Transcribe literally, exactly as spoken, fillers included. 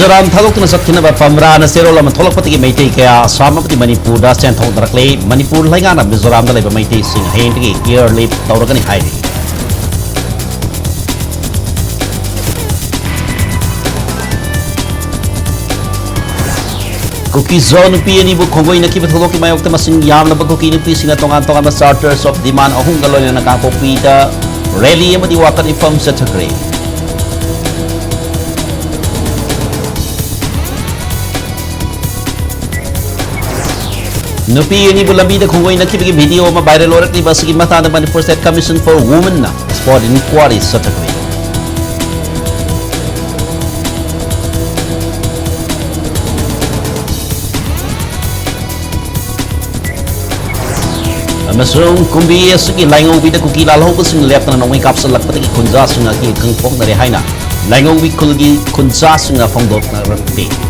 ꯃꯤꯖꯣꯔꯥꯝ ꯊꯥꯗꯣꯛꯇꯨꯅ ꯆꯠꯈꯤꯅꯕ ꯐꯝꯔꯥꯅ ꯆꯦꯔꯣꯜ ꯑꯃ ꯊꯣꯛꯂꯛꯄꯗꯒꯤ ꯃꯩꯇꯩ ꯀꯌꯥ ꯑꯁꯥꯝ ꯑꯃꯗꯤ ꯃꯅꯤꯄꯨꯔꯗ ꯆꯦꯟꯊꯣꯛꯅꯔꯛꯂꯦ꯫ ꯃꯅꯤꯄꯨꯔ ꯂꯩꯉꯥꯛꯅ ꯃꯤꯖꯣꯔꯥꯝꯗ ꯂꯩꯕ ꯃꯩꯇꯩꯁꯤꯡ ꯍꯌꯦꯡꯗꯒꯤ airlift ꯇꯧꯔꯒꯅꯤ ꯍꯥꯏꯔꯤ꯫ ꯀꯨꯀꯤꯖꯥꯎ ꯅꯨꯄꯤ ꯑꯅꯤꯕꯨ ꯈꯣꯡꯒꯣꯏꯅꯈꯤꯕ ꯊꯧꯗꯣꯛꯀꯤ ꯃꯥꯌꯣꯛꯇ ꯃꯁꯤꯡ ꯌꯥꯝꯂꯕ ꯀꯨꯀꯤ ꯅꯨꯄꯤꯁꯤꯡꯅ ꯇꯣꯉꯥꯟ ꯇꯣꯉꯥꯟꯕ charters of demand ꯑꯍꯨꯝꯒ ꯂꯣꯏꯅꯅ ꯀꯥꯡꯄꯣꯛꯄꯤꯗ rally ꯑꯃꯗꯤ ꯋꯥꯀꯠ ꯃꯤꯐꯝ ꯆꯠꯊꯈ꯭ꯔꯦ꯫ ꯅꯨꯄꯤ ꯑꯅꯤꯕꯨ ꯂꯝꯕꯤꯗ ꯈꯣꯡꯒꯣꯏꯅꯈꯤꯕꯒꯤ video ꯑꯃ viral ꯑꯣꯏꯔꯛꯂꯤꯕ ꯑꯁꯤꯒꯤ ꯃꯇꯥꯡꯗ Manipur State Commission for Womenꯅ spot inquiry ꯆꯠꯊꯈ꯭ꯔꯦ꯫ ꯑꯃꯁꯨꯡ ꯀꯨꯝꯕꯤ ꯑꯁꯤꯒꯤ ꯂꯥꯏꯉꯧꯕꯤꯗ ꯀꯨꯀꯤ ꯂꯥꯜꯍꯧꯕꯁꯤꯡ ꯂꯦꯞꯇꯅ ꯅꯣꯡꯃꯩ ꯀꯥꯞꯁꯤꯜꯂꯛꯄꯗꯒꯤ ꯈꯨꯟꯖꯥꯁꯤꯡ ꯑꯀꯤ ꯑꯈꯪ ꯄꯣꯛꯅꯔꯦ ꯍꯥꯏꯅ ꯂꯥꯏꯉꯧꯕꯤ ꯈꯨꯜꯒꯤ ꯈꯨꯟꯖꯥꯁꯤꯡꯅ ꯐꯣꯡꯗꯣꯛꯅꯔꯛꯂꯤ꯫